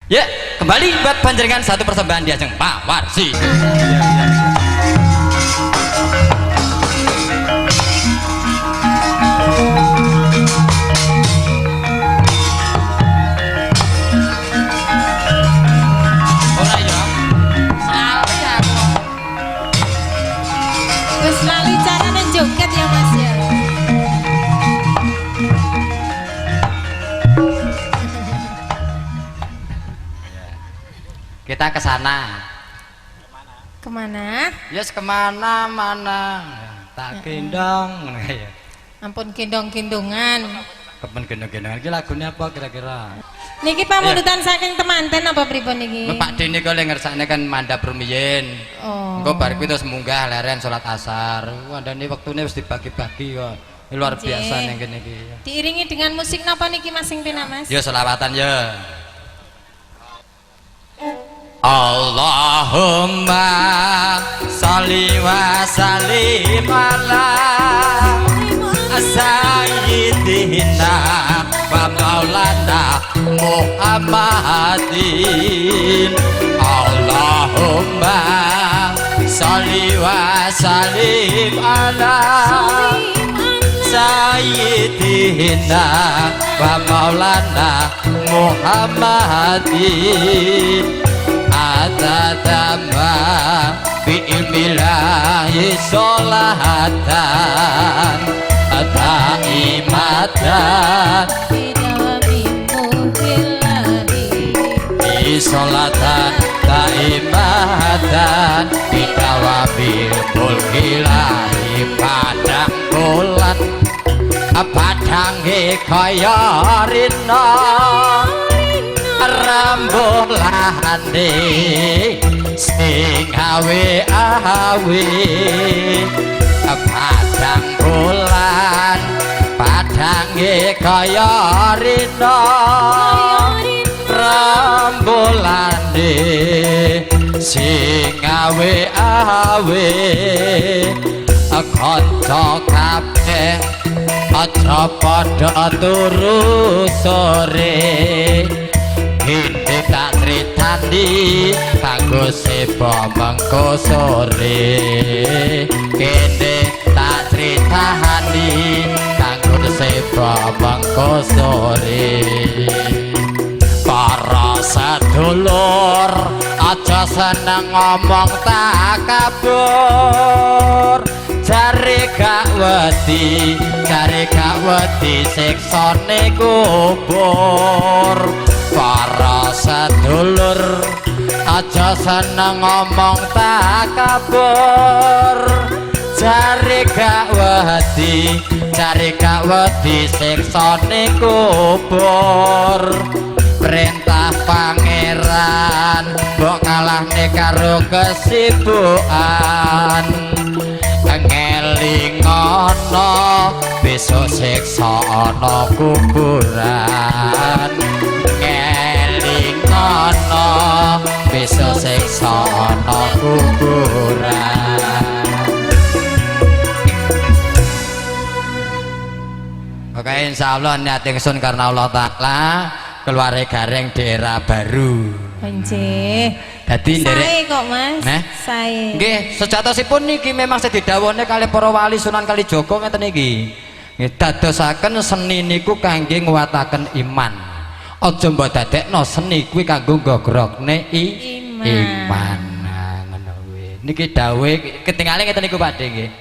Ya, kembali buat panjenengan satu persembahan di ajeng Pak Warsi. Ora ya. Lali aku. Wis lali carane joget ya Mas ya. Kita ke sana. Kemana? Yes, kemana mana? Tak gendong. Ya. Ampun gendong-gendongan. Kapan gendong-gendongan? Iki lagune apa kira-kira? Niki pamundutan saking temanten apa pripun niki? Pak Dene kok le ngersakne kan mandhap rumiyin. Oh. Engko bar kuwi terus munggah leren salat asar. Wandane wektune wis dibagi-bagi kok. Ini luar biasa ning kene iki. Diiringi dengan musik napa niki Mas sing penak Mas? Ya selawatan ya. Allahumma sholli wa sallim ala sayyidina wa maulana Muhammadin. Allahumma sholli wa sallim ala sayyidina wa maulana Muhammadin. Atatama bi ilmillahi sholatan ataimatan sholatan taimatan bidawabil mulkilahi. Padang bulan padange kaya rina rambulane sing awe-awe. Padang bulan padange kaya rina rambulane sing awe-awe. Kanca kabeh aja padha turu sore, kene tak critani kanggo seba mengko sore. Kene tak critani kanggo seba mengko sore. Para sedulur aja seneng ngomong takabur, jare gak wedi, jare gak wedi siksane kubur. Para sedulur aja seneng ngomong takabur, jare gak wedi, jare gak wedi siksane kubur. Perintah pangeran mbok kalahne karo kesibukan, ngelingono besok siksa ana kuburan. Ngelingono besok siksa ana kuburan. Oke, insyaallah niat ingsun karena Allah Ta'ala keluare gareng di era baru. Nggih. Dadi nderek sae kok Mas. Sae. Nggih, sejatosipun niki memang sing didhawuhne kalih para wali Sunan Kalijaga ngeten iki. Nggih, dadosaken seni niku kangge nguwataken iman. Aja mbok dadekno seni kuwi kanggo ngogrokne iman. Nah, ngono kuwi. Niki dawuhe ketingale ngeten niku Pak De nggih.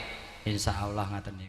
Insyaallah ngaten niku.